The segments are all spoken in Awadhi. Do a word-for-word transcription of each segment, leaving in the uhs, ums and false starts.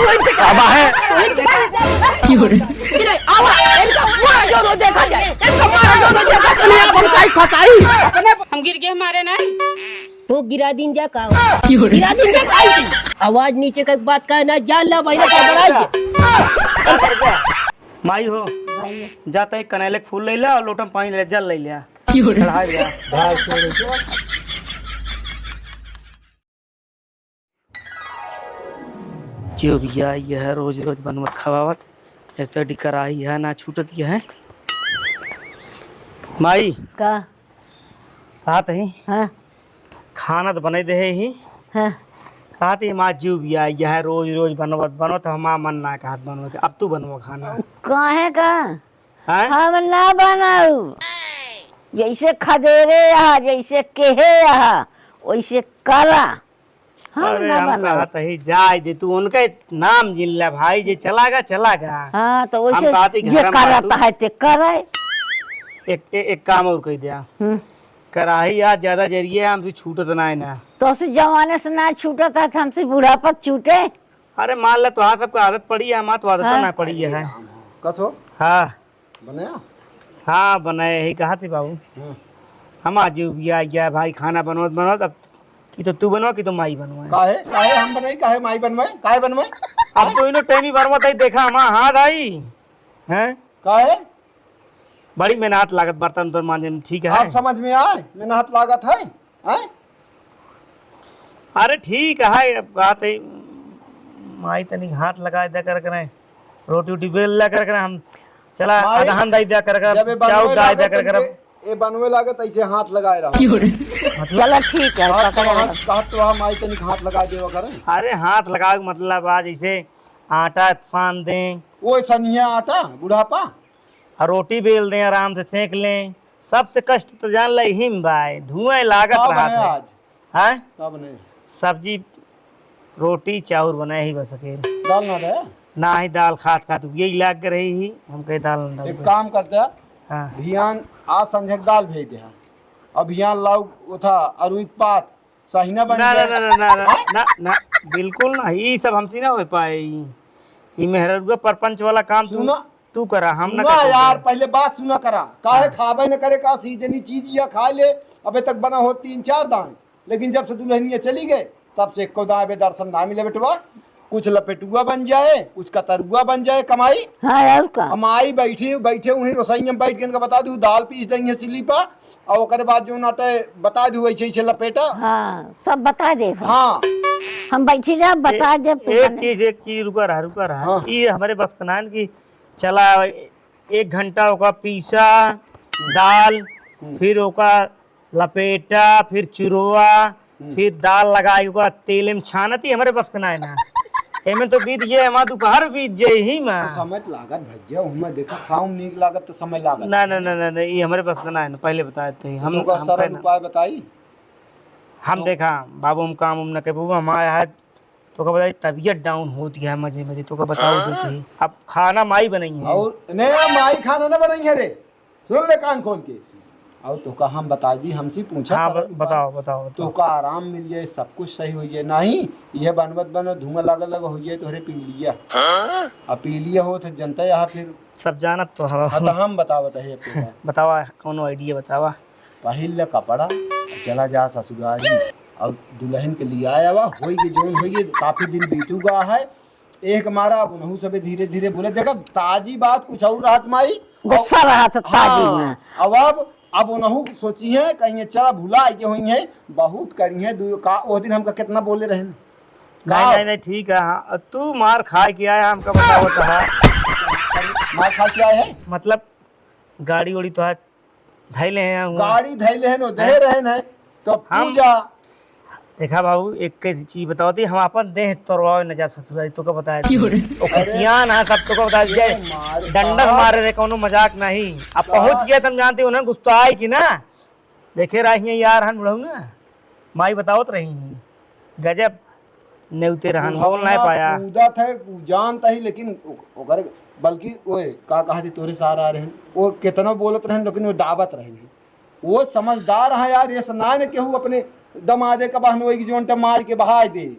अब है। आवा, इनका मार जो रो देखा जाए, इनका मार जो रो देखा जाए। अपने आप हम काई फसाई। हम गिर गए मारे ना। तो गिरा दीन जा का? गिरा दीन जा का? आवाज नीचे का बात का ना, जान ला भाई ना, का बड़ा है। माई हो, जाता एक कनैले के फूल ले ला और लोटा में पानी ले, जल ले लिया। चढ़ा दिया। जो भैया, यह रोज रोज बनवत खवावत, ये तो डिकराई है, ना छूटत यह है। माई। का? बात है। हाँ। खाना तो बने दे ही। हाँ। कहत ही, "माँ, जीव भी आ गया है, रोज रोज बनवत बनवत हमार मन ना कहत बनवे के, अब तू बनवा खाना।" काहे का? हैं? हम ना बनाऊ, जैसे खदेरे यहाँ, जैसे केहे यहाँ, वैसे करा। हम अरे, ना हम बनाऊ। कहत ही, जाए दे तू, उनका नाम जिन ले भाई, जे चला गा, चला गा। हाँ, तो हम वैसे कहत ही, जे घर में करत तू है, ते करे। एक, ए-, एक काम और कह दिया। हम्म। कराही आज ज्यादा जरिए हमसे छूटत ना है ना। तो से जवाने से ना छूटत है, तो हमसे बुढ़ापा छूटे? अरे मान ले, तोहार सबका आदत पड़ी है, हमार तो आदत हाँ। ना पड़ी है। कसो? हाँ। बनाया? हाँ, बनाए ही कहा थे बाबू। हाँ। हम आज भी आ गया भाई, खाना बनवत बनवत, अब कि तो तू बनवा, कि तो माई बनवाए। काहे? काहे हम बनाई? काहे माई बनवाए? काहे बनवाए? अब तो इनो टाइम ही बनवत है, देखा हमार हाथ आई। हैं? काहे? बड़ी मेहनत लागत बर्तन उर्तन मांजे में, ठीक है? आप समझ में आए, मेहनत लागत है, हैं? अरे ठीक है, अब कहत है, माई तनी हाथ लगाए दे कर करे, रोटी उटी बेल दे कर करे, हम चला माई, अदहन दाई दे कर करे, जब ये चाउर बनवे डाल दे लागत कर करे। तब ये, ये बनवे लागत ऐसे हाथ लगाए रहो। मतलब? चला ठीक है, और पकड़े कहत, रहो। कहत तो हम माई तनी हाथ लगाए देवा करे। अरे हाथ लगावे के मतलब आज जैसे आटा सान दें। वो सनिया आटा, बुढ़ापा। और रोटी बेल दें, आराम से सेंक लें। सबसे कष्ट तो जान ले ही में बाय, धुआं लागत का रहा बनाया था। आज? हैं? का बनाया? सब्जी, रोटी, चाउर बनाए ही बस अकेले। दाल ना रहे? ना ही दाल खात खात यही लाग रही ही, हम कहे दाल ना एक रहे। काम करते हैं, हाँ। भियान आज संझक दाल भेज दे, हाँ। अब भियान लाऊ वो था अरुई के पात, सही ना बन ना, जाए। ना, ना, ना, ना, हाँ? ना, ना, बिल्कुल ना, ई सब हमसे ना हो पाए। ई, ई मेहररुआ परपंच वाला काम तू, सुना, तू करा, हम ना सुना कर यार, सकते। पहले बात सुना करा। काहे हाँ। खाबे न करे का सीजनी चीज या खा ले, अबे तक बना हो तीन चार दान, लेकिन जब से दुल्हनिया चली गए, तब से एको दान बे दर्शन ना मिले बेटवा। कुछ लपेटुआ बन जाए, कुछ कतरुआ बन जाए कमाई। हाँ, और का? हम आई बैठी, बैठे हुई रसोई में बैठ के इनका बता दू, दाल पीस देंगे सिली पा, और ओकरे बाद जो नाटे बता दू, ऐसे, ऐसे लपेटा। हाँ, सब बता दे। हाँ। हम बैठी रह, बता ए-, दे, तू एक बने। चीज, एक चीज, रुका रहा, रुका रहा। हाँ। ये हमारे बस का ना है कि चला एक घंटा ओका पीसा, दाल, हम्म। फिर ओका लपेटा, फिर चुरवा, हम्म। फिर दाल लगाई, ओका तेल में छानती, हमारे बस का ना है ना। एमे तो बीत गए, हमार दोपहर बीत जाए ही मा। तो समय तो लागत भैया, हमें देखा खाऊं नीक लागत तो समय लागत। ना, ना, ना, ना, ना, ये हमारे बस का ना है ना, पहले बताए थे। हम, तो का हम सरल कहना। उपाय बताई? हम तो देखा, बाबू, हम काम उम न करबू, हम आया है, तो का बताई, तबीयत down होत गया है मजे मजे, तो का बताओ हाँ? देती। अब खाना माई बनाई है। और नहीं, माई खाना ना बनाई है रे। सुन ले कान खोल के। और तो का हम बता दी, हमसे पूछा हाँ, सरल ब-, उपाय। बताओ, बताओ, तो बताओ। का आराम मिल जाए, सब कुछ सही हो जाए। नहीं, यह बनवत बनवत धुआं लग लग हो जाए, तोहरे पी लिया। हाँ? अब पी लिया हो तो जनता यहाँ फिर सब जानत तो हवा। हाँ, तो हम बतावत है आपको। बतावा, कौनो idea बतावा। पहिर ले कपड़ा, चला जा ससुरारी। और दुल्हन के लिया आवा, होई के जौन होई के, काफी दिन बीतू गा है। एक मारा अब उनहू सबे धीरे धीरे बोले, देखा ताजी बात कुछ और रहत माई। गुस्सा रहत ताजी हाँ, में। अब, अब, अब उनहू सोची है, कहीं चला भुला के हुई है, बहुत करी है, दू, का, वो दिन हमका कितना बोले रहे। नहीं, नहीं, नहीं, ठीक है, हाँ। तू मार खा के आया, हमका बतावत है। मार खा के आए हैं? मतलब, गाड़ी उड़ी तो है, धैले हैं हुआ। गाड़ी धैले हैं, नो दे हैं? रहे हैं, तो हम पूजा। देखा बाबू, एक कैसी चीज बताओ थी, हम अपन देह तोड़वावे न जाब ससुरारी, तो का बताया थी? क्यों रे? ओ अरे, खिसियान है, सब तो का बताया थी? अरे मार डंडा से का? मारे रहे, कौनो मजाक नहीं। अब का? पहुंच गया, तुम जानते हो ना, गुस्सा आए कि ना? देखे रहिए यार, हन बुढ़ऊ ना, माई बतावत रही हैं, गजब नेवते रहन, बोल नहीं पाया। कूदत है, उ जानत ही, लेकिन ओ-, ओकर, बल्कि ओए, का कहा थी, तोरे सार आ रहे हैं, वो कितना बोलत रहे, लेकिन वो डाबत रहे हैं। वो समझदार है यार, ये से ना न केहू अपने दमादे का बहनोई की जोन टे मार के बहाय दे।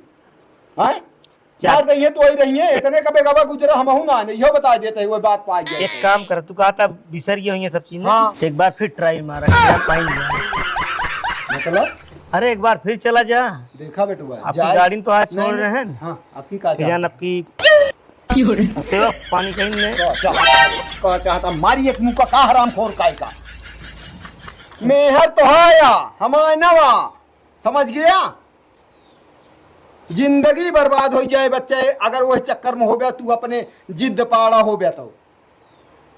हैं? चार दिन ये तो ही रही है, इतने का बेगवा गुजरा, हमहू ना आने, इहो बता देते हैं, वो बात पा गया। एक काम कर, तू कहा था बिसर गए होंगे सब चीजें। हाँ। एक बार फिर try मारा, क्या पाएंगे? मतलब? अरे, एक बार फिर चला जा। देखा बेटुआ, आपकी जाए गाड़ी तो आज छोड़ नहीं, रहे हैं। हाँ, आपकी का जान चाहता? आपकी सेवा पानी कहीं नहीं। का चाहता, का चाहता? मारी एक मुक्का का हरामखोर काय का। मेहर तो है या, हमारे नवा, समझ गया? जिंदगी बर्बाद हो जाए बच्चे, अगर वह चक्कर में हो गया, तू अपने जिद पाड़ा हो गया तो।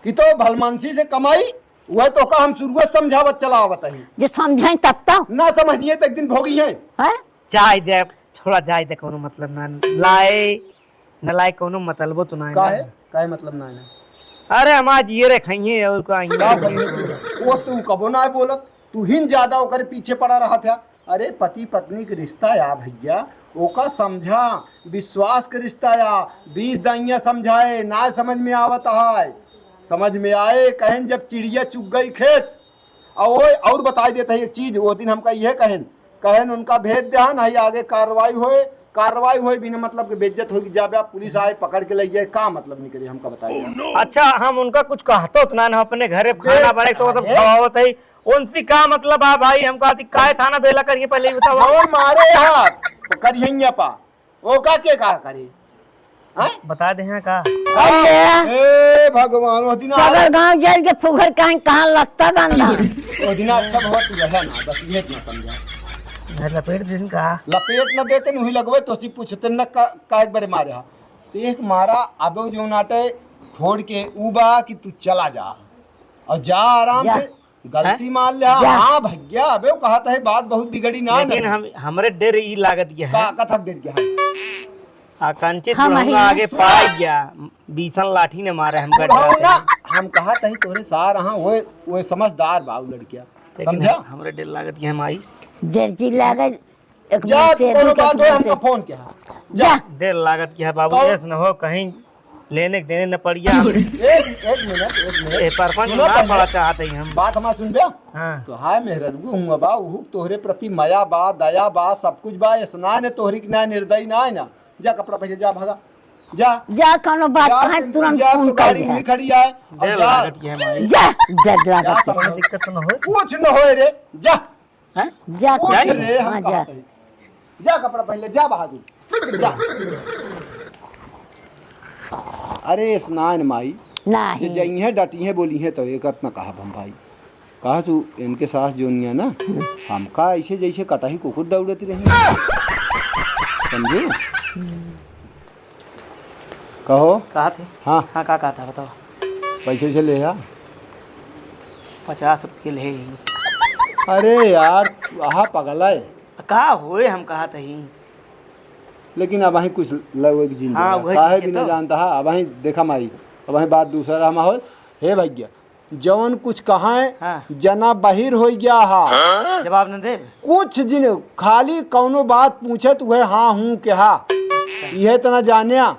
कि तो भलमानसी से कमाई, वह तो का हम शुरुआत समझावत चला आवत ही। जे समझाई तब तो। ना समझिए तो एक दिन भोगी है। हैं? जाए दे, थोड़ा जाए दे, कोनो मतलब ना। लाए, न लाए, कोनो मतलबो तो ना है काहे? ना। काहे मतलब ना है ना? अरे, हमार जिए रे खाइए और का आइए। का कहिए तू? वो तो तू कबो ना बोलत, तू ही ज्यादा ओकर पीछे पड़ा रहा था। अरे, पति पत्नी के रिश्ता या भैया, ओका समझा, विश्वास के रिश्ता या, बीस दाइयाँ समझाए, ना समझ में आवत है। समझ में आए, कहन जब चिड़िया चुग गई खेत, और, और बताई देता है एक चीज, वो दिन हमका यह कहन, कहन उनका भेज दे, नहीं आगे कार्रवाई होए, कार्रवाई होए बिना मतलब के बेइज्जत होए कि जाबे आप पुलिस आए पकड़ के ले जाए, का मतलब निकले हमका बताइए। अच्छा, हम उनका कुछ कहतो उतना ना, अपने घरे खाना बने तो सब अरे। खवावत है, उनसे का मतलब है भाई? हमका आती काय थाना बेला करिए, पहले ही बताओ। और मारे हाथ करिए पा, ओका के का करे? हैं? बता दे हैं का? अरे। ए भगवान, वो दिन सगर गांव जेल के फुगर कहीं कहाँ लत्ता बांधा। वो दिन अच्छा बहुत तू रहे ना, बस ये इतना समझा। घर लपेट दिन का? लपेट न देते, नहीं लगवे तो सी पूछते न का, का एक बारे मारे हा। तो एक मारा, अब जो नाटे छोड़ के ऊ बा कि तू चला जा और जा आराम जा। से। गलती हैं? मान ले, जा। हाँ भैया, अबे वो कहत है बात बहुत बिगड़ी ना, लेकिन ना। हम, हमरे डर ई लागत के है। का, कथक डर के है? आकांक्षित हम बुढ़ऊ ही ना आगे हैं। पाई गया, बीसन लाठी ने मारे हमका बुढ़ऊ डर ना, है। हम कहत है तोरे सार, हाँ, वो, वो समझदार बा उ लड़किया, लेकिन समझा? हम, हमरे डर लागत के है माई। डर जी लागत, एक जा, मिनट से कोनो रुक, एक बात हो, मिनट हमका से। फोन किया। जा। जा। डर लागत के है बाबू, कौन? ऐस न हो कहीं लेने के देने न पड़ गया। एक, एक मिनट, एक मिनट। ए, परपंच सुनो ना पहले। पड़ा चाहत ही हम। बात हमार सुन बे। हाँ। तो हाय मेहररुआ हुआ बा, उहु तोहरे प्रति मया बा, दया बा, सब कुछ बा, ऐसना ने तोहरी की ना निर्दयी ना है ना। जा कपड़ा पहले जा, भागा। जा। जा, कौनो बात जा, कहाँ तुम तुरंत जा, फोन तो कर गाड़ी दिया। वहीं खड़ी है। और डर जा। लागत के है माई। जा, डर लागत जा, के। समझ। दिक्कत तो न होए। कुछ न होए रे, जा। हैं? जा, उठ जा। रे, हम हाँ, जा। कहत हई। जा कपड़ा पहन ले, जा बहादुर, जा। अरे स्नान माई, नहीं। जे जइहें डटिहें बोलिहें तो एक न कहब हम भाई। कहा तू इनके सास जोनिया ना, हमका ऐसे जैसे कटाही कुकुर दौड़त रही। समझू? कहो। कहा थे? हाँ। हाँ, का कहा था, बताओ। पैसे से ले आ। पचास रुपये ले ही। अरे यार, आहा पगला है। का होए, हम कहा थे ही। लेकिन अब वहीं कुछ लगे एक जिन हाँ, देगा। वही काहे चीज़ भी तो। ना जानता है, अब वहीं देखा माई, अब वहीं बात दूसरा रहा माहौल। हे भैया, जवन कुछ कहाँ है, हाँ। जना बहिर हो गया हा। जवाब न देब। कुछ जिन खाली कौनो बात पूछे तो वह हाँ हूँ के हा। अच्छा। यह इतना जान्या,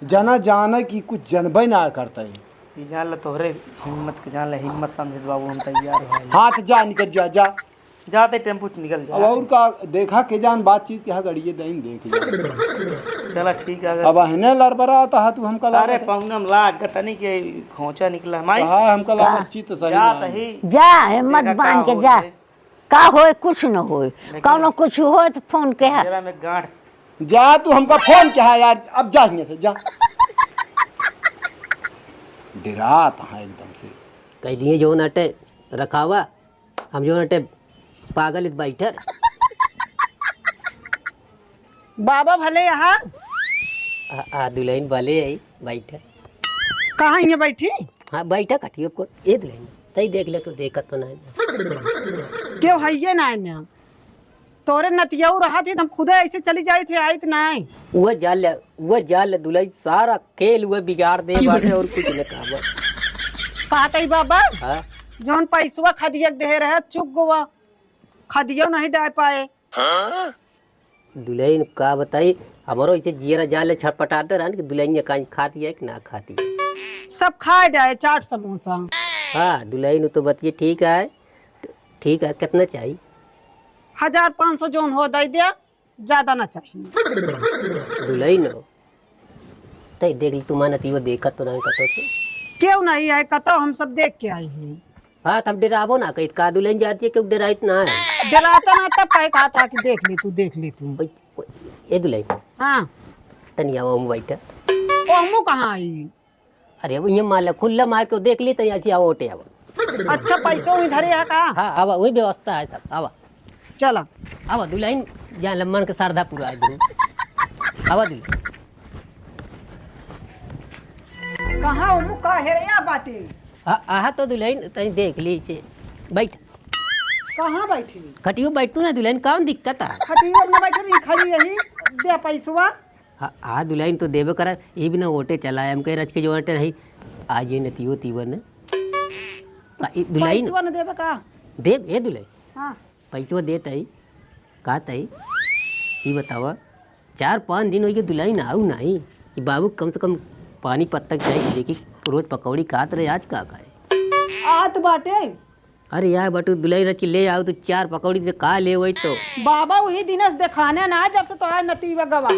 जना जाने की कुछ जनबे ना करता है। ई जान ले तोहरे हिम्मत के, जान ले हिम्मत समझे बाबू, हम तैयार भाई। हाँ तो जा, निकल जा, जा। जाते टेम्पू से निकल जा। अब और का देखा के जान बातचीत के हा गड़िए दइन देख जा। चला ठीक है, अगर अब अहने लड़बड़ा आता है तू हमका अरे लागत है। पौनम लाग तनी के खोंचा निकला माई। कहा हमका लागत चित्त सही जा ना है। तही। जा, हिम्मत देखा का बांध के होत जा। है। का होए, कुछ न होए। लेकिन कौनो कुछ होए तो फोन के है। जरा में गांठ। जा तू हमका फोन के है यार, अब जा हियां से, जा। डेरात हाँ एकदम से। कह दिए जो नटे रखावा, हम जो नटे पागल इत बैठर। बाबा भले यहाँ। आ, आ दुल्हन भले आई बैठर। कहाँ हियां बैठी? हाँ, बैठा कठी अब को, ए दुल्हन, तई देख ले, तो देखत तो नहीं। क्यों है ये ना है ना? तोरे नतियाऊ रहत ही, हम खुदे ऐसे चली जाई थे, आइत नहीं। वो जा ले, वो जा ले दुल्हन, सारा खेल वो बिगाड़ दे बाटे और कुछ न कहबा। कहत ही बाबा, हाँ? जौन पैसवा खदिया के दे रहे, चुक गवा, खदियो नहीं डाय पाए। दुल्हन का बताई, हमरो इसे जियरा जाले छटपटाते रहन कि दुल्हनिया कांच खाती है कि ना खाती है। सब खाए डाए चाट समोसा। हाँ, दुल्हन तो बतिये ठीक है, ठीक है, कितना चाहिए? हजार पाँच सौ जौन हो दे दिया, ज्यादा ना चाहिए। दुल्हन हो, तै देख ली, तुम्हार नतीबो देखत तो नहीं कतो से। क्यों नहीं आए, कतो हम सब देख के आई ही। हाँ, तब डेराबो ना कहित का दुल्हन जाती है, क्यों डेराइत ना है? डेराता ना, तब कहे कहा था कि देख ले तू, देख ले तू। ओए, ओए, ए दुल्हन। हाँ। तनी आवा, हम बैठा। ओ, हमू कहाँ आई? अरे, अब इहाँ माला खुल्ला मार के देख ली, तनी ऐसी आवा, ओटे आवा। अच्छा, पैसो वहीं धरे है का? हाँ, आवा, वही व्यवस्था है सब, आवा। चला। आवा, दुल्हन, यहाँ लम्मन के श्रद्धा पूरा है, दुल्हन। आवा, दुल्हन। कहाँ ओमू का हेरया बाटे? आ, आहा तो दुल्हन, तनी देख ली इसे। बैठ। कहाँ बैठी? खटियो बैठ तू ना दुल्हन, कौन दिक्कत है? खटियो में बैठे रही, खड़ी रही, दे पैसवा। हाँ, हाँ, दुल्हन तो देबे करा, ये बिना ओटे चला है, हम कहे रच के जो ओटे नहीं, आज ये नतियो तीवन। आ, ई दुल्हन। पैसवा न देबे का? देब, ए दुल्हन। हाँ। पैसवा देत हई, का तई? ई बतावा, चार पाँच दिन होइगे दुल्हन आऊ नाई, कि बाबू कम से कम पानी पत्ता के चाही, देखी रोज पकौड़ी खात रहे, आज का खाए? आत बाटे। अरे यार बटू, दुल्हन रची ले आऊ तो चार पकौड़ी से का ले वही तो। बाबा वही दिनस देखाने ना, जब से तोहार नतीबा गवा।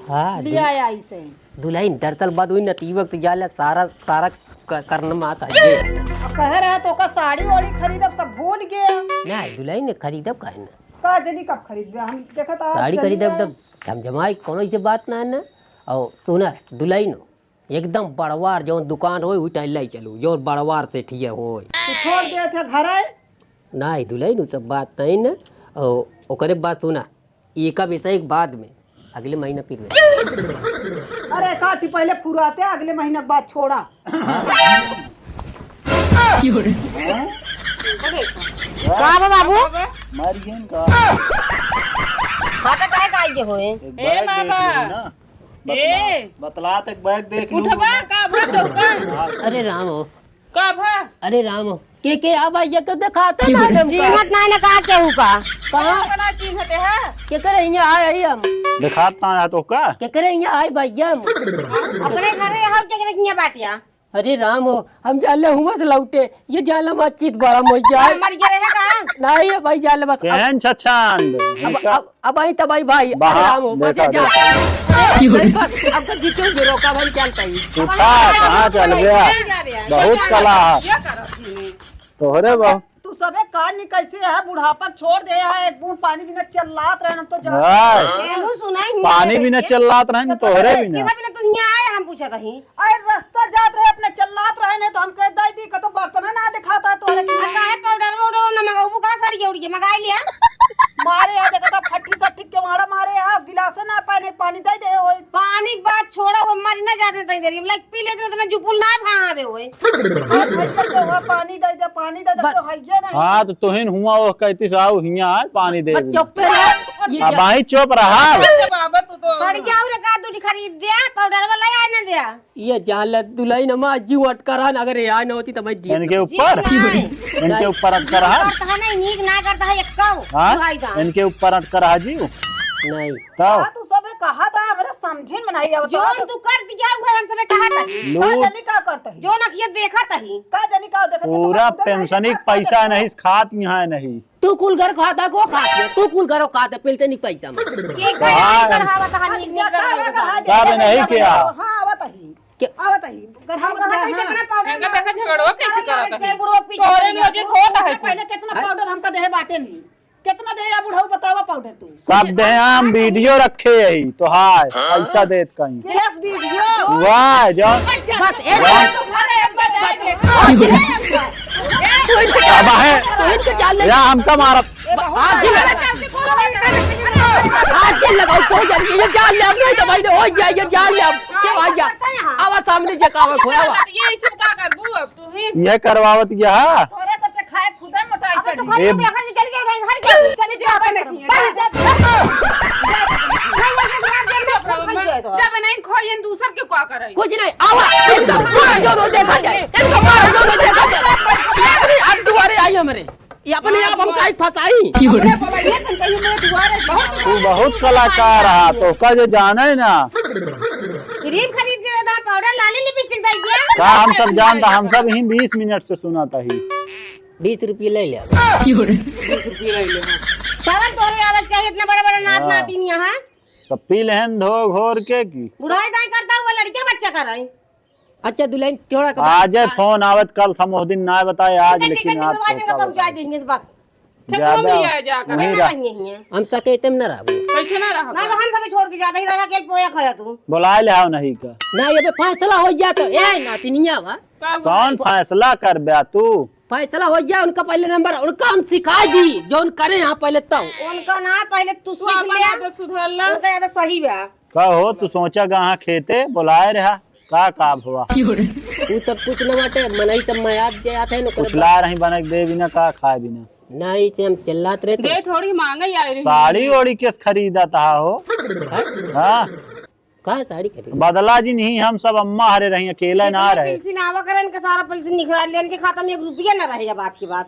हाँ, लिया दुल- आई से। दुल्हन दरअसल बात हुई नतीबक तो जाले सारा, सारा क-, करन मात है ये। अब कहे रहे तो का साड़ी वाड़ी खरीदब, सब भूल गया। नहीं, दुल्हन ने खरीदब काहे ना? का जनी कब खरीदबे? हम देखत आ साड़ी जनी खरीदब ना। तब झमझमाई, कोनो इसे बात ना है ना। और सुना, दुल्हन हो, एकदम बड़वार जौन दुकान होय, उही टाइम लाई चलू, जौन बड़वार से ठिया होय। तू छोड़ दे थे घर आए। नहीं, दुल्हन, उ सब बात नहीं ना। और ओकरे बात सुना, एका विषय के बाद में, अगले महीना फिर। अरे काटी पहले फुराते, अगले महीना के बाद छोड़ा। का बा बाबू? मार गए इनका। खाता काहे का आइए होए? एक ए बैग देख बाबा। लो ना। ए। बतला, बतला तक बैग देख लो उठबा ना। का भर दो का? अरे राम हो। का भा? अरे राम हो, के के आ भैया के देखाते मैडम का? चिन्हत नाही ना का केहू का? कहाँ? कौन बना चिन्हते है? के करे हियाँ आए हई हम? देखात ना है तो का? के करे हियाँ आए भैया हम? अपने घरे हर के करे हियाँ बाटिया। अरे राम हो, हम जाले हुआँ से लौटे, ये जाले हमार चित बरम होइ जाए। मर गए रहे का? नहीं है भाई, जाले बस। केहन छछांद? अब, इनका अब अब आई तब आई भाई, बहा, अरे राम हो, देखा, बचे जा। देखा। अब तो जीते भी रोका भाई, चल पाई। तू खा, कहाँ चल गया? बहुत कला है। तोहरे बा। तू सबे कान नहीं कैसे है, बुढ़ापा छोड़ दे है, एक बूंद पानी बिना चिल्लात रहे, हम तो जा। हाँ। केहू सुनाई नहीं पानी देते। बिना चिल्लात रहे, तोहरे बिना। केहू बिना तू हियाँ आए, हम पूछत हई। अरे रास्ता जात रहे, अपने चिल्लात रहे, नहीं तो हम कह दाई दी, कतो बर्तन ना दिखाता है तोहरे के। आ, काहे पाउडर वाउडर ना मंगाऊ, का साड़ी उड़ी के मंगाई लिया? मारे आ, देखता फट्टी सट्टी के मारा मारे आ, गिलास ना पानी, पानी दे दे होई। पानी के बात छोड़ा, वो मरी ना जाते तई देरी, हम लाइक पी लेते ना, इतना जुपुल ना भावे होए। भैया के हुआ पानी दे दे, पानी दे दे, बस। तो है ये नहीं। हाँ, तो तोहिन हुआ वो कहती साहू हियाँ है, पानी दे बस दे। चुप रह। अब भाई चुप रहा। बाबा, तू तो सड़ जाऊ रे, का दूध खरीद दे, पाउडर वाला आए ना दे। ये जान ले, दुल्हन हमार जीव अटका रहा न, अगर ये आए न होती तो मैं जीत इनके ऊपर? जीत ना है। इनके ऊपर अटका रहा? करता है नहीं, नीक ना करता है, एक्को हाँ? भाई का। इनके ऊपर अटका रहा जीव? नहीं। तो? हाँ, तू सबे कहा था, हमरा समझे में नहीं आवता। जोन तू कर दिया हुआ, हम सबे कहा था। लूट। का जानी का करता है? जोन अखिया देखा था ही। का जानी का देखा था, पूरा तो का पेंशनिक पैसा नहीं, खात यहाँ नहीं। तू कुल घर खाता को खाते, तू कुल घर खाते, पेंशनिक पैसा में। के कहे हाँ। गढ़ावत हा नीक नीक रंग के साथ। का बे नहीं किया? हाँ, आवत ही। के आवत ही। गढ़ावत हा, हाँ। कितना पाउडर इनका देखा झगड़वा कैसे करत है? तोरे में जे छोट है। पहले कितना पाउडर हमका देहे बाटे नहीं। कितना दे या बुढ़ऊ बतावा पाउडर तू? सब दे हम वीडियो रखे यही तो हाय, पैसा देत कहीं। Yes, वीडियो। वाह, जान। बस, एक वाह। अब है। तू इनके जान ले। या हमका मारब। आज ही लगा, आज ही लगाओ, कोई जान, ये जान ले, अब नहीं तो भाई, हो गया, ये जान ले, अब क्या हो गया? आवा सामने जे कावर खोया हुआ। ये सब का करबू अब तू ही? ये करवावत गया है। तोरे सब के खाए खुदा मोटाई अब तो चढ़ी। घर ए में हट के चली जाओ, हट जाओ, चली जाओ अपने घर में। बस, बस। जब नहीं खोई, दूसर के का करे? कुछ नहीं, आवा, इनका मार जो रो देखा जाए, इनका मार जो रो देखा जाए। ये अपने आप दुआरे आई हमरे। ये अपने आप हम काहे फंसाई? क्यों रे? अपने बोला, ये तुम कहीं मेरे दुआरे बहुत तू बहुत कलाकार है, तो का जो जाने ना। क्रीम खरीद के देता, पाउडर, लाली, लिपस्टिक दे दिया। का हम सब जानता, हम सब ही बीस मिनट से सुनाता ही। बीस रुपये ले ले। क्यों रे? बीस रुपये ले ले। शर्म तोहरे आवे के चाहिए, इतना बड़ा बड़ा नात हाँ। नातिन यहाँ। तो पी लेहन धो घोर के की। बुढ़ाई दाई करता हुआ के बच्चा का रही। अच्छा दुल्हन, थोड़ा का आजे फोन आवत, कल था मोह दिन ना बताए, आज टिकट, लेकिन टिकट आज निकलवा तो देंगे, का पहुंचा बताए। देंगे बस। खेतवा में ज्यादा ही आए जा कर। नहीं ना रहा। रही है। हम सकेते में ना रहबो। कैसे ना रहबो? ना तो हम सभी छोड़ के जाते ही रहा, अकेले पोया खाया तू। बुलाए ले आओ नहीं का। ना, ये बे फैसला हो गया तो, ए नातिनिया बा। का हुआ? कौन फैसला कर ब्या तू? फैसला हो गया, उनका पहले नंबर, उनका हम सिखा दी, जो उन करे यहाँ पहले तो। उनका ना, पहले तू तू सीख अपना ले। आदत सुधार ला। उनका आदत सही बा। का हो, तू सोचा गा हाँ खेते, बुलाए रहा, का, का भवा? तू सब कुछ न बाटे, मनई सब मयाद जे आते हैं, ओकर कुछ बाद ला रही बने के दे बिना, का खाए बिना? नहीं, से हम चिल्लात रहे थे। दे थोड़ी मांगे आई रही। साड़ी ओड़ी किस खरीदा था हो? हैं? हाँ? का साड़ी खरीद? बदला जी नहीं, हम सब अम्मा हरे रही, अकेला ना रहे। पेंशन आवा करे, इनके सारा पेंशन निकाल लिया, इनके खाता में एक रुपया ना रहे अब आज के बाद।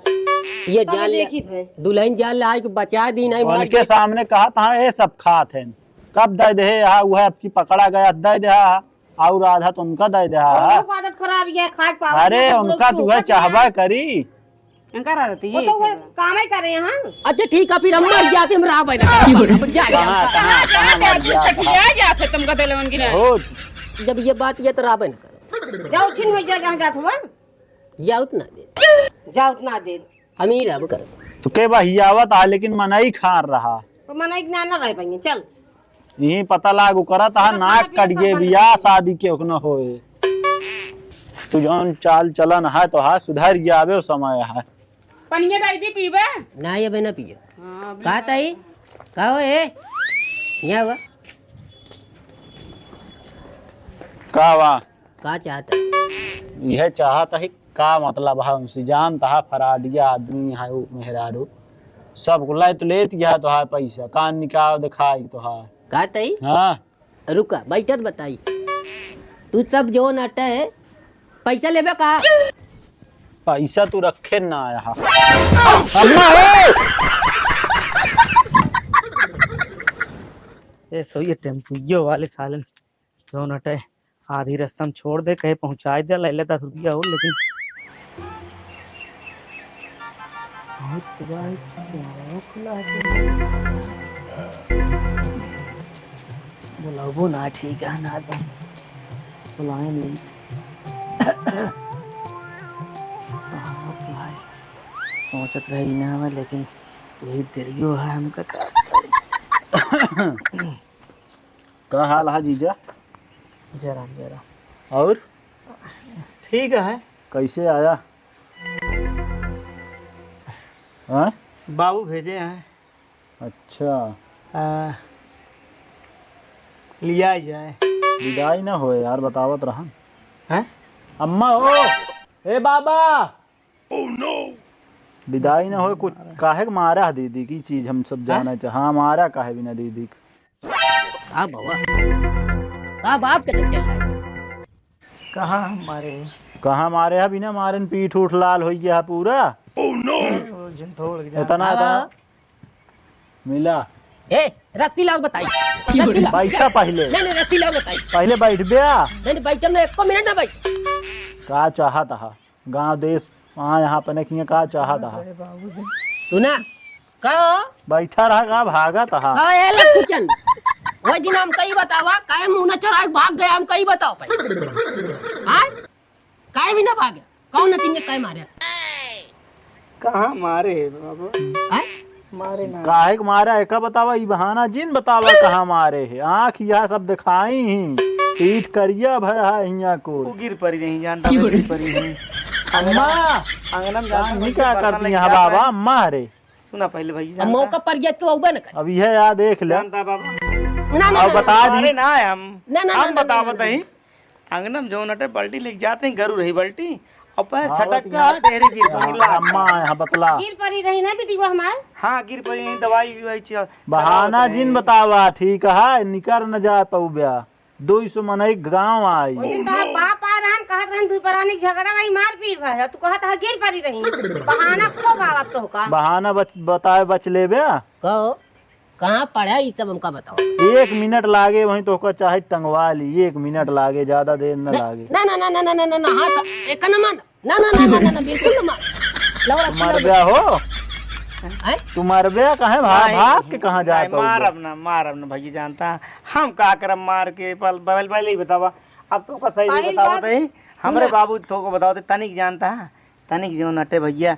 ये तब जान ले, देखी थे। दुल्हन जान ले, आज के बचा दी नहीं, मार उनके दे। सामने कहा था, ये सब खात हैं, कब दे दे, हाँ, वह आपकी पकड़ा गया, दे दे, हाँ, और आधा तो उनका दे दे, हाँ। उनको आदत खराब है, खाए पावा अरे, नहीं, उनका बुढ़ऊ तू है, चाहबा करी। इनका रहती वो है तो वो चलना। काम ही करे हैं। अच्छा ठीक है, फिर हम मर जाते, हम रहबे ना करब। अब जा, जा। कहाँ, कहाँ, कहाँ मर जाते? छठिया जाते तुमका दिलवन की ना। हो। जब ये बात ये तो रहबे ना करब। जाओ, छिन हो जा, जहाँ जात हुआ। जाओ तो ना दे। जाओ तो ना दे। हम ही रहबे करब। तो के बहियावत आ, लेकिन मनई खार रहा। तो मनई ना, ना रह पाएंगे, चल। यही पता लाग ओकरा तहा तो खाना नाक पीना कट सब गए बंद बियाह कर दे। शादी के ओकना होए। तू जौन चाल चलन है तो हा सुधर जावे समय है। पनिया दाई दी पीबे? ना ये बे ना पिए। हाँ, अभी का ताई? का हो ए? यहाँ हुआ? का वा? का चाहत है? यह चाहत है का मतलब है उनसे? जानत है फराडिया आदमी है वो मेहरारू। सब को ले तो लेत गया तो है पैसा। कान निकाल दिखाई तो है। का ताई? हाँ। रुका, बैठत बताई। तू सब जो नटे है, पैसा लेबे का? पैसा तू रखे ना आया हा। अम्मा हो! ए, सो ये टेम्पुइयो वाले सालन जो नटे आधी रास्ता में छोड़ दे, कहे पहुँचाए दे, ले ले दस रुपया हो, लेकिन बहुत भाई, क्या खुला है? बुलाबो ना, ठीक है ना, तो बुलाए नहीं। हाँ, भाई, सोचत रही ना मैं, लेकिन यही देरियो है हमका का बताई। का हाल है जीजा? जरा, जरा। और? ठीक है। कैसे आया? हाँ? बाबू भेजे हैं। अच्छा। आ, लिया जाए। विदाई ना होए यार, बतावत रहन। हैं? अम्मा हो, ए बाबा। विदाई ना होए, कुछ काहे के मारा है दीदी की चीज हम सब जाने चाह। हाँ, मारा काहे बिना दीदी के? का बाबा? का बाप के तक चल रहा है? कहाँ हम मारे हैं? कहाँ मारे है? बिना मारे न पीठ उठ लाल हो गया है पूरा। ओ, झंझोड़ के इतना, जाना। इतना। मिला। ए, रस्सी लाओ बताई। रस्सी लाओ। बैठा पहले। नहीं, नहीं, रस्सी लाओ बताई। पहले बैठ बे। नहीं, नहीं, बैठम ना, एको मिनट ना बैठ। का चाहत हा? गाँव देश, वहाँ यहाँ अपने किए का चाहत हा? अरे बाबूजी। सुना, का हो? बैठा रहा का, भागत हा? का ए लखुचन? वही दिन हम कही बतावा, काहे मुँह न चढ़ाए भाग गया, हम कही बताओ पहले। हाँ? काहे भी ना भागे? कौन नतीजे काहे मारे? कहाँ मारे है बाबू? हैं? मारे ना। काहे के मारा है? का बतावा? ई बहाना जिन बतावा कहाँ मारे है? आँख यह सब दिखाई ही। पीठ करिया भया है हियाँ को। वो गिर पड़ी रही, जान की बाबा, बोली? गिर पड़ी रही। अम्मा! अंगना में जाके काहे नहीं बर्तन का लेके करती हैं जाता बाबा? है। अम्मा रे। सुना पहले भैया, अब जानता मौका है? पर गया तो अउबे न कर। अब यह याद देख ले। जानता बाबा। ना, ना, अब ना, बता ना। दी। अरे ना हम। ना, ना, हम ना, ना, बता ना, ना, बताई। ना। अंगना में जौन अटे बाल्टी लेके जाते हैं, गरु रही बाल्टी, और पैर हाँ, छटक वो के तो हाँ, डेहरी गिर पड़ी हाँ, लाग। अम्मा, यहाँ बतला। गिर पड़ी रही ना बेटी वो हमार। हाँ, गिर पड़ी रही, दवाई, ववाई चल-, बहाना चलावत जिन रही। बतावा, ठीक है, निकर न जा पउब्या। दो सौ मनई गाँव आई। ओ दिन तोहार बाप आ रहन, कहत रहन, दुई परानी के झगड़ा रही, मारपीट भय है, तू कहत है गिर पड़ी रही। बहाना खूब आवत तोहका। बहाना बच-, बताए बच लेबे। कहो। कहाँ पढ़ा ई सब हमका बताओ। एक मिनट लागे, वहीं तोहका चाहे टंगवा ली, एक मिनट लागे, ज्यादा देर न लागे। ना, ना, ना, हाँ, तो एक न मान, ना, ना, बिल्कुल न मान। लौड़ा तू मर गया हो। हैं? तू मर गया, कहे भाग, नहीं, भाग के कहाँ जाए नहीं, पाऊंगा? मारब ना, मारब ना भैया, जानता हम का करब मार के, पल-, पहले, पहले ही बतावा। अब तोका सही से पहिल बतावत बात ही, हमरे सुना। बाबू तोका बतावत ही, तनिक जानता है, तनिक जो नटे भइया,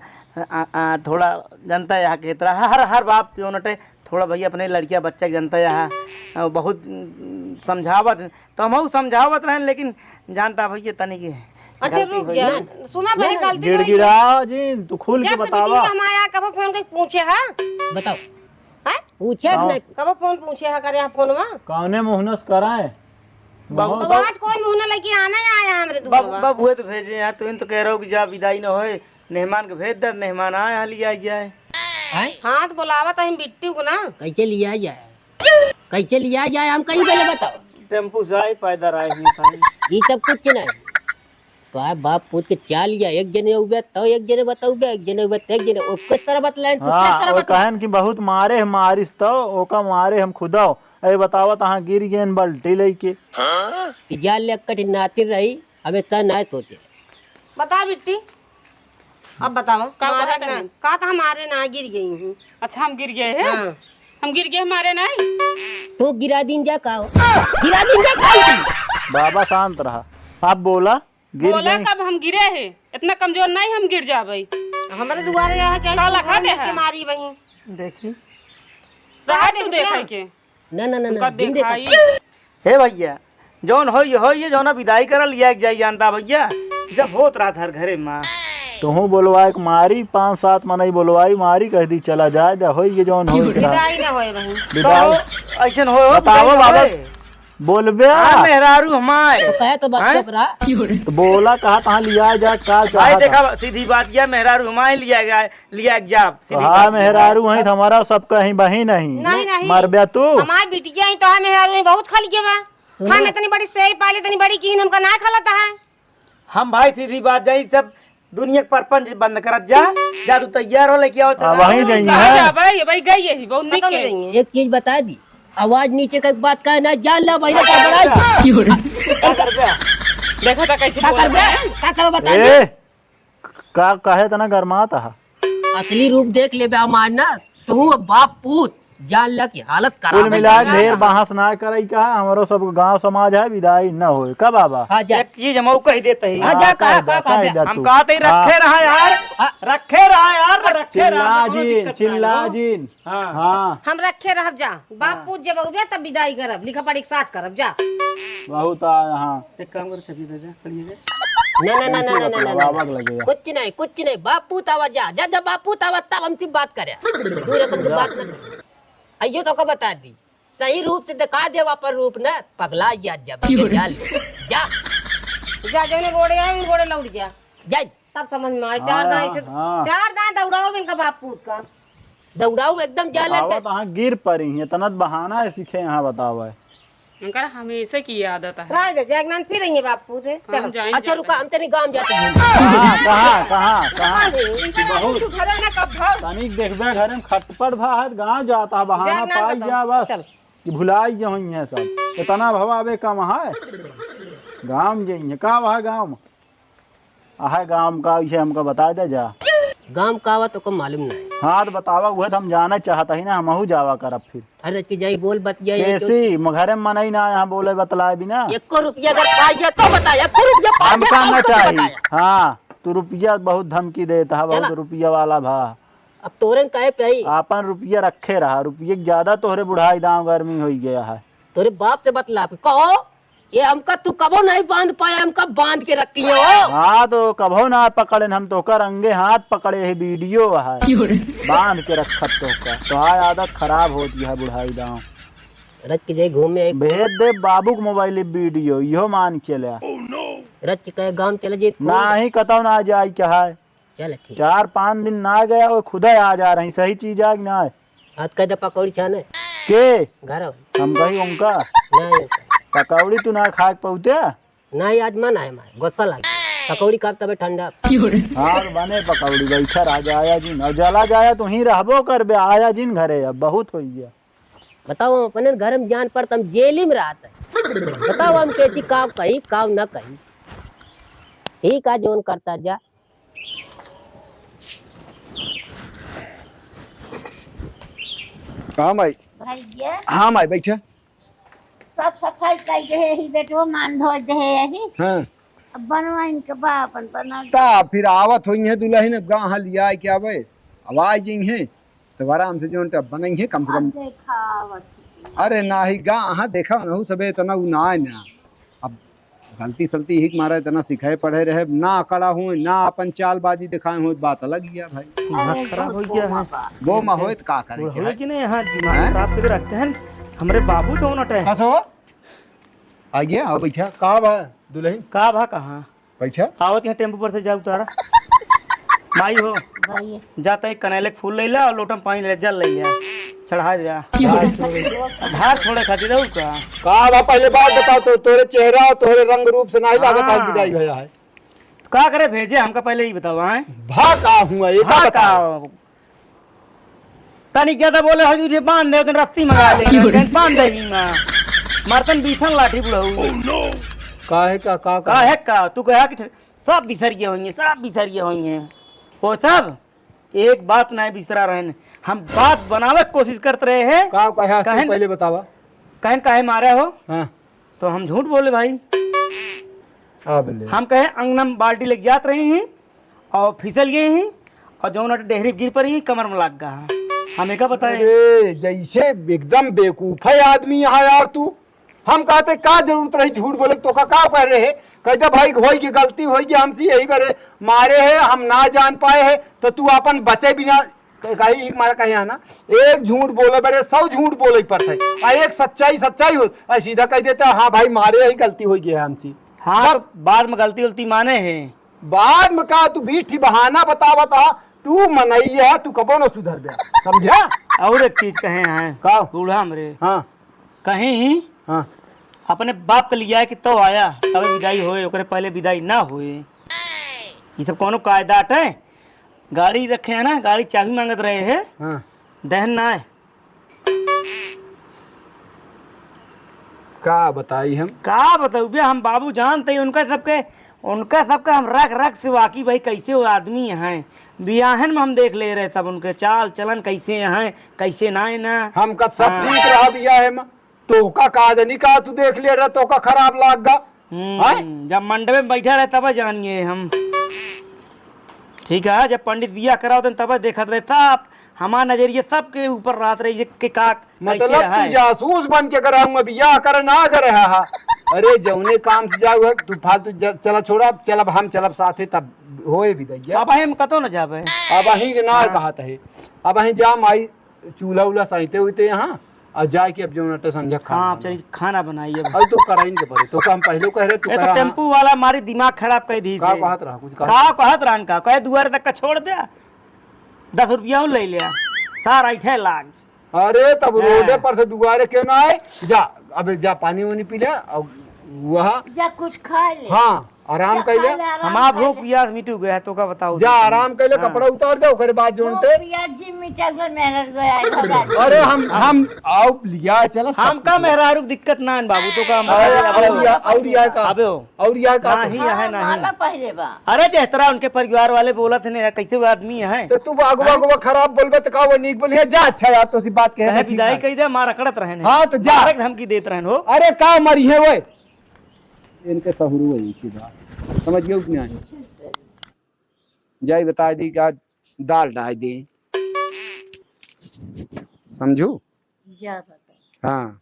आ, आ, थोड़ा जनता यहाँ के तरह हर, हर बाप जो नटे, थोड़ा भइया अपने लड़किया बच्चा के जनता यहाँ, आ, बहुत, उम, समझावत, तो हमहू समझावत रहन, लेकिन जानता भइया तनिक अच्छा, गलती रुक होइ जा। गई। सुना, पहले ना, ना, गलती तो होइ गई। गिड़गिड़ा जिन, तू खुल के जब से बतावा। वीडियो हमारे यहाँ कबो फोन करके पूछे, हाँ? बताओ। हैं? पूछे कि बताओ। नहीं? कबो फोन पूछे, हाँ, करे, हाँ, फोनवा? कौने मुहनस कराए? बहुत तो आज कौन मुहना लेके आना है, आया हमरे बब-, दुआरवा? बबुए तो भेजे हैं, तू इन तो कह रहो कि जा विदाई न होए, मेहमान के भेज दे, मेहमान आए, हाँ, लिया जाए। हैं? हाँ, तो बुलावा तो हम बिट्टू को ना। कैसे लिया जाए? कैसे लिया जाए, हम कहीं पहले बताओ। टेम्पू से आए, पैदल आए हैं, कहीं। ये सब कुछ नहीं। तो आ बाप पूत के चाल या, एक जने उबे तो एक जने बताउबे, एक जने उबे तो एक जने, ओ किस तरह बतलाएं, तू हाँ, किस तरह वो बतलाएं? कहन कि बहुत मारे हम मारिस तो, ओका मारे हम खुदाओ। अरे बतावा, तहाँ गिर गए बल्टी लेके। कि जा ले कठिन नातिर रही, हमें तय ना सोचे। बता बिट्टी, अब बतावा, का मारे कहत ना, हन? का तो हमारे ना गिर गई हूँ। अच्छा, हम गिर गए हैं? हाँ। हम गिर गए, हमारे नहीं। तू गिरा दीन जा का हो? गिरा दीन जा का हो? बाबा शांत रहा, आप बोला। गिर बोला गई। कब हम गिरे हैं? इतना कमजोर नहीं हम गिर जाबे। हमरे दुआरे रहा चाहे का तू लगा घर दे लेके है? मारी वहीं। देखी। रहा रहा तू दे देखे भैया। के। ना, ना, ना, ना, उनका जिंदे देखाई। तक। हे भैया, जौन होई, होई, ये जौन विदाई करल, लिया के जाई जानता भैया। ई सब होत रहत हर घरे मा। तुहूँ बोलवाए के मारी, पाँच सात मनई बोलवाई मारी, कह दी चला जाए, जा होई ये जौन होई के रहा। विदाई ना होए वहीं। विदाई। तो ऐसन होए हो, बताओ विदाई ना बाबा। होए। बोलबे। हाँ, मेहरारू हमार। तो कहे तो बात हैं? चुप रहा। तो बोला कहा तहाँ लिया जाए, का भाई चाहत देखा, है? सीधी बात यह मेहरारू हमार लिया गया, लिया के जाब, तो सीधी हाँ, बात यह है। मेहरारू हैं, तो हमारा सब कहीं बहिन नहीं। नहीं, नहीं। मरबे तू। हमार बिटिया ही तो है, मेहरारू ही बहुत खा लिए बा। सुनो। हम इतनी बड़ी सेई पाली, इतनी बड़ी कीन हमका ना खलता है। हम भाई सीधी बात जाई, सब दुनिया के परपंच बंद करत जा, जा तू तैयार हो, लेके आओ, हाँ, चल। वहीं जाइए, कहाँ हैं? जा भाई, भाई गई यही, बहुत निक कतौ नहीं है। जाइए। एक चीज बता दी, आवाज नीचे का एक बात कहे ना, जान ला बहिना का बड़ाई। का करबे? देखो तो कैसे का बोल करबे? रहे हैं। का करो बता ए, दे। का कहे तना गरमात हा? असली रूप देख लेबे हमार ना, तू बाप पूत जान ला की हालत कुल खराब है मिला के जाना। ढेर बहस ना करई का, हमरो सब गांव समाज है, विदाई न होए। का बाबा? हाँ, जा। एक चीज हम कह देते ही। हाँ, जा, हाँ, कहा, कह दे, कहा, कहा, कह जा। दे हम तू। कहते ही रखे हाँ। रहा यार, हाँ। रखे रहा यार, रखे रहा, चिल्ला कोनो जिन, दिक्कत ना चिल्ला हो। जिन। हाँ। हाँ। हम रखे रहब जा। बाप हाँ। पूत जब अउबे तब विदाई करब, लिखा पढ़ी के साथ करब जा। बहुत आ, हाँ। एक काम कर, चबी दे जा, पढ़िए जा। ना, ना, ना, ना, ना, ना, ना, ना। बाबा के लगे जा। कुछ नहीं, कुछ नहीं, बाप पूत आवा जा, जा, जा, बाप पूत आवा तब हमसे बात करे। दूर रकम की जा। बात ना। अयो तो का बता दी, सही रूप से दिखा दे अपन रूप न, पगला गया जब के जाल। जा। जा, जौने गोड़े आए, उन गोड़े लौट जा। जा। तब समझ में आए, चार हाँ, दाएं से, हाँ। चार दाएं दौड़ाओ इनका बाप पूत का। दौड़ाओ एकदम जाले बतावा पे। तो हाँ गिर पड़ी हैं, इतना तो बहाना है सीखे यहाँ बतावा है। इनका हमेशा की आदत है। राय दे, जागनान फिर रही है बाप पूत है। हम चलो। जाएं, अच्छा जाते रुका, हैं। हम तनी गाँव जाते हैं। कहाँ, कहाँ, कहाँ, कहाँ? इनका बहुत कुछ घरे ना कब भाव। तनिक देखबे घरे में खटपट भा है, गाँव जाता है, बहाना जागनान पाई बताओ। जा बस। चलो। कि भुलाई गए होइहें सब। इतना भवा बे कम है। गाँव में जइहें, का वह गाँव में? आहे गाँव का इसे हमका बता दे जा। गाँव का आवा तो को मालूम नहीं। हाँ, तो बतावा, उहे तो हम जाना चाहता ही ना, हमहू जावा करब फिर। अरे कि जाई बोल बतिया ये कैसी? म-, घरे में मनई ना यहाँ बोले बतलाए बिना। एको रुपया अगर पाई गया तो बताया, एको रुपया पाई हमका गया ना तो चाहिए। बताया। हाँ, तू रुपया बहुत धमकी देता है, बहुत चला। रुपया वाला भा। अब तोरन काहे पे आई? आपन रुपया रखे रहा, रुपये के ज्यादा तोहरे बुढ़ाई दांव गर्मी होई गया है। तोरे बाप से बतला के कहो, ये हमका तू कबो नहीं बांध पाया, हमका बांध के रखी हो। हाँ, तो कबो ना पकड़े, हम तोहका रंगे हाथ पकड़े है, वीडियो है। क्यों रे? बांध के रखत तोहका, तो हाँ आदत खराब होती है बुढ़ाई दांव। रच के जाए घूमे। भेज दे बाबू के मोबाइल वीडियो, इहो मान चले। रच के कहे गाँव चले जे। ना ही कतौ ना जाए के है। चल, ठीक। चार पाँच दिन ना गया, वो खुदा आ जा रही, सही चीज आ कि ना? हाथ कह दे पकौड़ी छाने। के? घर आओ। हम कही उनका? नहीं। पकौड़ी तू ना खा के पौते? नहीं, आज मन आए मारे, गुस्सा लागे। पकौड़ी खाब तबे ठंडा। हाँ, तो बने पकौड़ी, बैठा रह जा, आया जिन। और जला जाया तो ही रहबो करबे, आया जिन घरे, अब बहुत हो गया। बताओ, हम अपने घर में जान पड़ता, हम जेल ही में रहते। बताओ, हम कैसी काव कही, काव ना कही। ठीक है, जोन करता जा। हाँ माई। भैया। हाँ माई, बैठा। साफ सफाई कइ देहे ही, बेटवा मान धोइ देहे ही। हाँ। अब बनवाइन के बा अपन बना। ता फिर आवत होइहैं दुलहिन, अब गाँव लियाइ के आवे, अब आइ जइहैं, तब आराम से जौन तब बनइहैं कम से कम। अब देखा आवत ही। अरे नाही गा, हाँ देखा, नहु सबे एतना उ ना आए ना। अब गलती सलती ही के मारा एतना सिखाए पढ़े रहे, ना अकड़ा हुए, ना अपन चालबाजी देखाए हुए, बात अलग ही है भाई। दिमाग अरे खराब हो गया है। वो मा होए तो का करे के बुढ़ऊ है? कि नहीं, यहाँ दिमाग हैं? खराब करके रखते हैं। हमरे बाबू जौन अटे। कसो? आइए, आओ बैठा। का बा दुलहिन? का बा कहाँ? बैठा। आवत यहाँ टेम्पू पर से जा उतारा। माई हो, भाई। जा तई कनैले के फूल ले ला और लोटा में पानी ले, जल ले जा, चढ़ा दे जा। की हो? धार छोड़े खातिर रहू का? का बा, पहले बात बताओ तो, तोरे चेहरा और तोरे रंग रूप से नाही लागत आज हाँ। विदाई भया है। तो का करे भेजे हमका, पहले ही बताओ, हैं? भा का हुआ, ये का भा का? बताओ? तनिक ज्यादा बोले हो, तुझे बांध दे, उतने रस्सी मंगा ले, की हो? बांध दे ही माँ। मरतन बीसन लाठी बुढ़ऊ। काहे का, का, का? काहे का? तू कहा कि सब बिसर गए होंगे, सब बिसर गए होंगे। वो सब एक बात नहीं बिसरा रहन। हम बात बनावे के कोशिश करत रहे हैं। का कहे, तू कहन पहले बतावा। कहन काहे मारे हो? हाँ। तो हम झूठ बोले भाई। अब ले। हम कहे अंगना में बाल्टी लेके जात रही ही और फिसल गई ही और जौन अटे डेहरी गिर पड़ी ही, कमर में लाग गा। हम एका बताए। अरे, जैसे एकदम बेवकूफ है आदमी यहाँ यार तू। हम कहते का जरूरत रही झूठ बोले, तोका का कह रहे? कह दे भाई, होई गई, गलती होई गई हमसे, यही बरे मारे है, हम ना जान पाए है, तो तू अपन बचे बिना कहीं एक मारा कहीं आना, एक झूठ बोले बरे, सौ झूठ बोले पड़ते, आ एक सच्चाई, सच्चाई हो, आ सीधा कह देते, "हाँ भाई, मारे ही गलती होई गई है हमसे।" हाँ, बस। तो बाद में गलती उलती माने है। बाद में का, तू बीस ठी बहाना बतावत हा, तू मनई है, तू कबो न सुधर बे, समझा? और एक चीज कहे हैं, का? बूढ़ा हमरे। हाँ। कहीं ही हाँ। अपने बाप के लिया कि तो आया, तब विदाई होए, ओकरे पहले विदाई ना होए। ये सब कौनो कायदा अटे? गाड़ी रखे हैं ना, गाड़ी चाबी मांगत रहे हैं। हाँ। दहन ना है। का बताई हम? का बताऊ बे, हम बाबू जानते ही उनका सबके, उनका सबके हम रख रख से वाकिफ भाई कैसे वो आदमी हैं। बियाहन में हम देख ले रहे सब उनके चाल चलन कैसे हैं, कैसे ना है ना। हमका सब हाँ। ठीक रहा बियाह में। तोका का जानी का तू देख ले रहा, तोका खराब लाग गा। हम्म, हैं? जब मंडपे में बैठा रहे तब जानिए हम। ठीक है, जब पंडित बियाह करावत हैं तब देखत रहे, तब हमार नजरिया सबके ऊपर रहत रही जे के का कैसे मतलब तू है। जासूस बन के अगर हम बियाह करे ना करे हा, हा। अरे जौने काम से जाऊ है तू फालतू ज-, चला छोड़ा, चलब हम चलब साथे तब होए भी दैया। अब हम कतो न जाबे। अब अहीं के ना हाँ। कहत है। अब अहीं जा माई चूल्हा उल्हा साइते हुईते यहाँ, और जाए के अब जौन अटे संझा खाना हाँ, बनाए। चलिए, खाना बनाइए अब। और तू कराइन के पड़े, तो काम पहले कह रहे, तू ए, तो करा, हाँ। टेम्पू वाला मारी दिमाग खराब कर दी का से। कहत रहा, कुछ कहत का रहा? कहत रहन का? कहे दुआरे तक का छोड़ दे, दस रुपया और ले लिया, सार ऐठे लाग। अरे, तब हाँ। रोडे पर से दुआरे क्यों ना आए? जा, अबे जा, पानी वानी पी ले, और वह जा, कुछ खा ले। हाँ। आराम जा, कैले? खा ले, आराम हमार कर भूख ले। पियास मिटू गया, तो का बताऊ जा, तुम? आराम कैले, हाँ। कपड़ा उतार दे, ओकरे बाद जोन भूख ते। पियास जी मिटा गया, मेहनत गया है, भगा दे। अरे, हम, हम, आओ, लिया, चला, सब हम का कुछ। मेहरारू के दिक्कत ना है बाबू, तो का हम अरे, बता दे, और या, और या का? अबे हो। और या का? नहीं, है, नहीं। माला पहले बा। अरे, जेहतरा उनके परिवार वाले बोलत हैं, कैसे वो आदमी है? तो तू बागवा, हैं? बागवा खराब बोलबे, तो का वो नीक बोली है? जा, अच्छा यार, तो सी बात कहे कहे, तो ठीक विदाई है। कही दे, मार अकड़त रहने। हाँ, तो जा। मारे के धमकी देत रहन हो। अरे, का मरी है वो? इनके सहुरू है इसी बात। समझ गए कि नहीं? जाई बता दी कि आज दाल डाल दी। समझू? ज्यादा। हाँ।